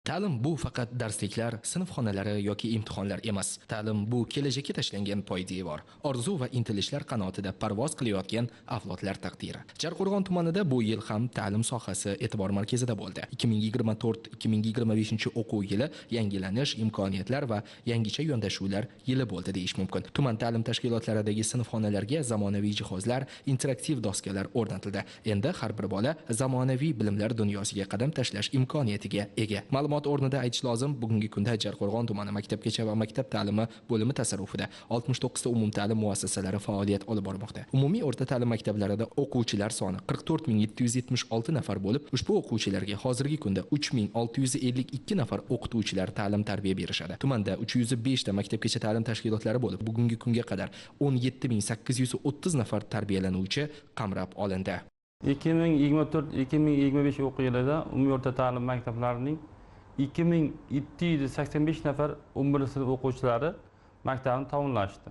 Ta'lim bu faqat darsliklar, sinf xonalari yoki imtihonlar emas. Ta'lim bu kelajakka tashlangan poydevor, orzu va intilishlar qanotida parvoz qilayotgan avlodlar taqdiri. Jarqo'rg'on tumanida bu yil ham ta'lim sohasi e'tibor markazida bo'ldi. 2024-2025 o'quv yili yangilanish, imkoniyatlar va yangicha yondashuvlar yili bo'ldi deyish mumkin. Tuman ta'lim tashkilotlaridagi sinfxonalarga zamonaviy jihozlar, interaktiv doskalar o'rnatildi. Endi har bir bola zamonaviy bilimlar dunyosiga qadam tashlash imkoniyatiga ega. Ma'lumot o'rnida aytish lozim, bugungi kunda Jarqo'rg'on tumani maktabgacha va maktab ta'limi bo'limi tasarrufida 69 ta umumta'lim muassasalari faoliyat olib bormoqda. Umumiy o'rta ta'lim maktablarida o'quvchilar soni 44776 nafar bo'lib, ushbu o'quvchilarga hozirgi kunda 3652 nafar o'qituvchilar ta'lim tarbiya berishadi. Tumanda 305 ta maktabgacha ta'lim tashkilotlari bo'lib, bugungi kunga qadar 17830 nafar tarbiyalanuvchi qamrab olindi. 2024-2025 o'quv yilida umumiy o'rta ta'lim maktablarining 2785 nafar 11 sinf o'quvchilari maktabni tamomlashdi.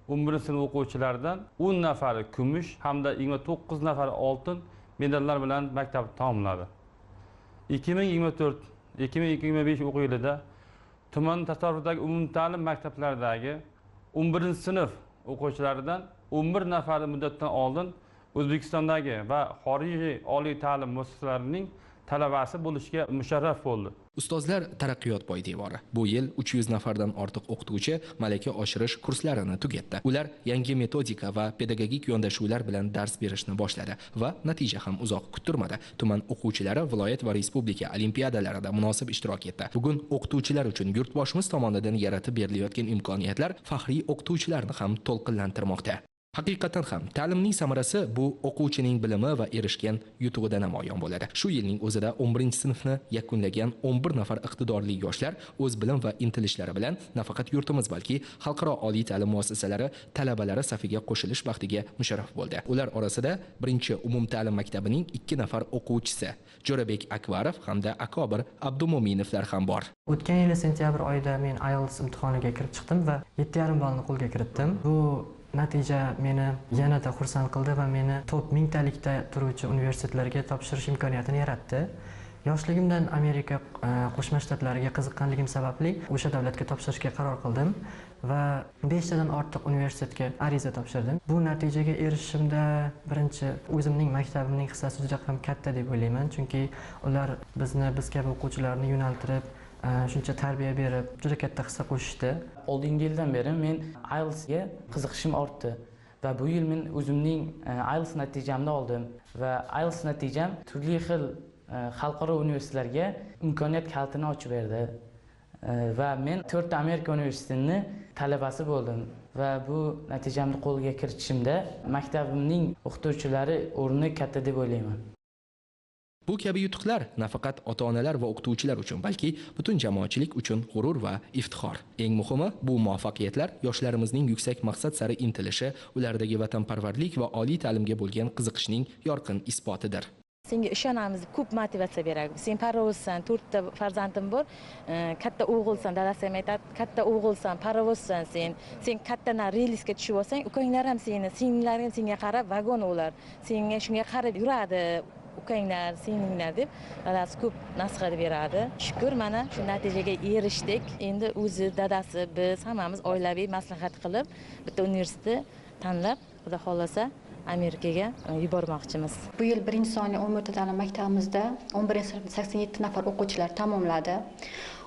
11 sinf o'quvchilaridan 10 nafari kumush hamda 29 nafari oltin medallar bilan maktabni tamomladi. 2024-2025 o'quv yilida tuman tasarrufidagi umumta'lim maktablaridagi 11 sinf o'quvchilaridan 11 nafari muddatidan oldin O'zbekistondagi va xorijiy oliy ta'lim muassasalarining talabasi bo'lishga musharraf bo'ldi. Ustozlar taraqqiyot poydevori. Bu yil 300 nafardan ortiq o'qituvchi malaka oshirish kurslarini tugatdi. Ular yangi metodika va pedagogik yondashuvlar bilan dars berishni boshladi va natija ham uzoq kuttirmadi. Tuman o'quvchilari viloyat va respublika olimpiadalarida munosib ishtirok etdi. Bugun o'qituvchilar uchun yurtboshimiz tomonidan yaratib berilayotgan imkoniyatlar faxriy o'qituvchilarni ham to'lqinlantirmoqda. Haqiqatan ham ta'limning samarasi bu o'quvchining bilimi va erishgan yutug'ida namoyon bo'ladi. Shu yilning o'zida 11-sinfni yakunlagan 11 nafar iqtidorli yoshlar o'z bilim va intilishlari bilan nafaqat yurtimiz, balki xalqaro oliy ta'lim muassasalari talabalari safiga qo'shilish baxtiga musharraf bo'ldi. Ular orasida birinchi umumta'lim maktabining 2 nafar o'quvchisi Jo'rabek Akbarov hamda Akobir Abdumo'minovlar ham bor. O'tgan yili sentyabr oyida men IELTS imtihoniga kirib chiqdim va 7,5 ballni qo'lga kiritdim. Bu natija meni yanada xursand qildi va meni top mingtalikda turuvchi universitetlarga topshirish imkoniyatini yaratdi. Yoshligimdan Amerika Qo'shma Shtatlariga qiziqqanligim sababli o'sha davlatga topshirishga qaror qildim va 5 tadan ortiq universitetga ariza topshirdim. Bu natijaga erishishimda birinchi o'zimning maktabimning hissasi juda ham katta deb o'ylayman, chunki ular bizni, biz kabi o'quvchilarni yo'naltirib, shuncha tarbiya berib, juda katta hissa qo'shishdi. Oldingi yildan beri men IELTSga qiziqishim ortdi va bu yil men o'zimning IELTS natijamni oldim va IELTS natijam turli xil xalqaro universitetlarga imkoniyat kalitini ochib berdi. Va men 4 ta Amerika universitetini talabasi bo'ldim va bu natijamni qo'lga kiritishimda maktabimning o'qituvchilari o'rni katta deb o'ylayman. Bu kabi yutuqlar nafaqat ota-onalar va o'qituvchilar uchun, balki butun jamoatchilik uchun g'urur va iftixor. Eng muhimi, bu muvaffaqiyatlar yoshlarimizning yuksak maqsad sari intilishi, ulardagi vatanparvarlik va oliy ta'limga bo'lgan qiziqishning yorqin isbotidir. Senga ishonamiz, ko'p motivatsiya beradi. Sen parvozsan, 4 ta farzandim bor, katta o'g'ilsan, dadasi ham aytadi, katta o'g'ilsan, parvozsan sen. Sen katta relsga tushib olsang, ukanglar ham seni, singlar ham senga qarab vagon ular. Senga shunga qarab yuradi ukanglar, singlinglar deb dadasi ko'p nasihat beradi. Shukur, mana shu natijaga erishdik. Endi o'zi dadasi, biz hammamiz oilaviy maslahat qilib, bitta universitetni tanlab, Xudo xohlasa Amerikaga yubormoqchimiz. Bu yil birinchi sonli umumiy o'rta ta'lim maktabimizda 11-sinfni 87 nafar o'quvchilar tamomladi.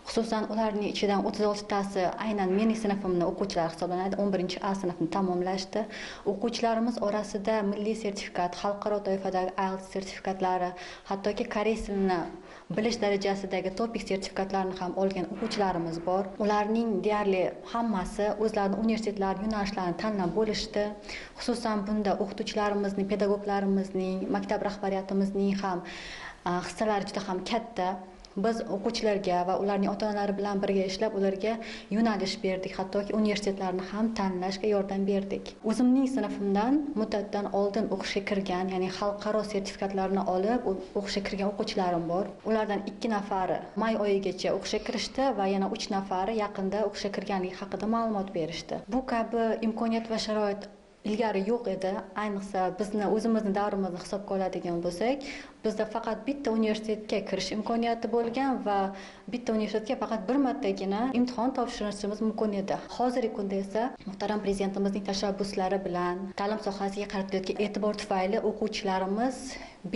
Xususan, ularning ichidan 36 tasi aynan mening sinfimni o'quvchilari hisoblanadi. 11 A sinfni tamomlashdi. O'quvchilarimiz orasida milliy sertifikat, xalqaro toifadagi IELTS sertifikatlari, hattoki koreys tilini bilish darajasidagi TOPIK sertifikatlarini ham olgan o'quvchilarimiz bor. Ularning deyarli hammasi o'zlarini universitetlar yo'nalishlarini tanlab bo'lishdi. Xususan, bunda o'qituvchilarimizning, pedagoglarimizning, maktab rahbariyatimizning ham hissalari juda ham katta. Biz o'quvchilarga va ularning ota-onalari bilan birga ishlab, ularga yo'nalish berdik, hattoki universitetlarni ham tanlashga yordam berdik. O'zimning sinfimdan muddatdan oldin o'qishga kirgan, ya'ni xalqaro sertifikatlarni olib o'qishga kirgan o'quvchilarim bor. Ulardan 2 nafari may oyigacha o'qishga kirishdi va yana 3 nafari yaqinda o'qishga kirganligi haqida ma'lumot berishdi. Bu kabi imkoniyat va sharoit Ilgari yo'q edi. Ayniqsa bizni o'zimizni davrimizni hisobga oladigan bo'lsak, bizda faqat bitta universitetga kirish imkoniyati bo'lgan va bitta universitetga faqat bir martagina imtihon topshirishimiz mumkin edi. Hozirgi kunda esa muhtaram prezidentimizning tashabbuslari bilan ta'lim sohasiga qaratilayotgan e'tibor tufayli o'quvchilarimiz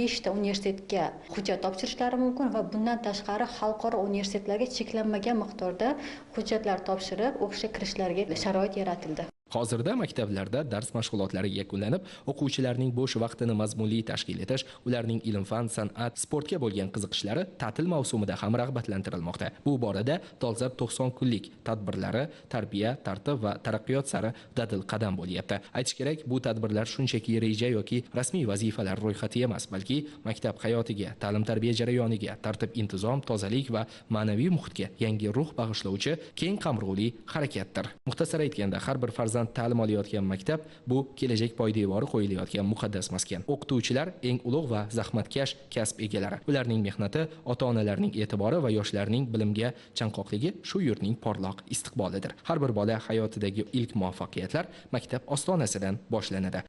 5 ta universitetga hujjat topshirishlari mumkin va bundan tashqari xalqaro universitetlarga cheklanmagan miqdorda hujjatlar topshirib, o'qishga kirishlariga sharoit yaratildi. Hozirda maktablarda dars mashg'ulotlari yakunlanib, o'quvchilarning bo'sh vaqtini mazmunli tashkil etish, ularning ilm-fan, san'at, sportga bo'lgan qiziqishlari ta'til mavsumida ham rag'batlantirilmoqda. Bu borada dolzarb 90 kunlik tadbirlari tarbiya, tartib va taraqqiyot sari dadil qadam bo'lyapti. Aytish kerak, bu tadbirlar shunchaki reja yoki rasmiy vazifalar ro'yxati emas, balki maktab hayotiga, ta'lim-tarbiya jarayoniga, tartib-intizom, tozalik va ma'naviy muhitga yangi ruh bag'ishlovchi keng qamrovli harakatdir. Muxtasar aytganda, har bir farzand ta'lim olayotgan maktab bu kelajak poydevori qo'yilayotgan muqaddas maskan. O'qituvchilar eng ulug' va zahmatkash kasb egalari. Ularning mehnati, ota-onalarning e'tibori va yoshlarning bilimga chanqoqligi shu yurtning porloq istiqbolidir. Har bir bola hayotidagi ilk muvaffaqiyatlar maktab ostonasidan boshlanadi.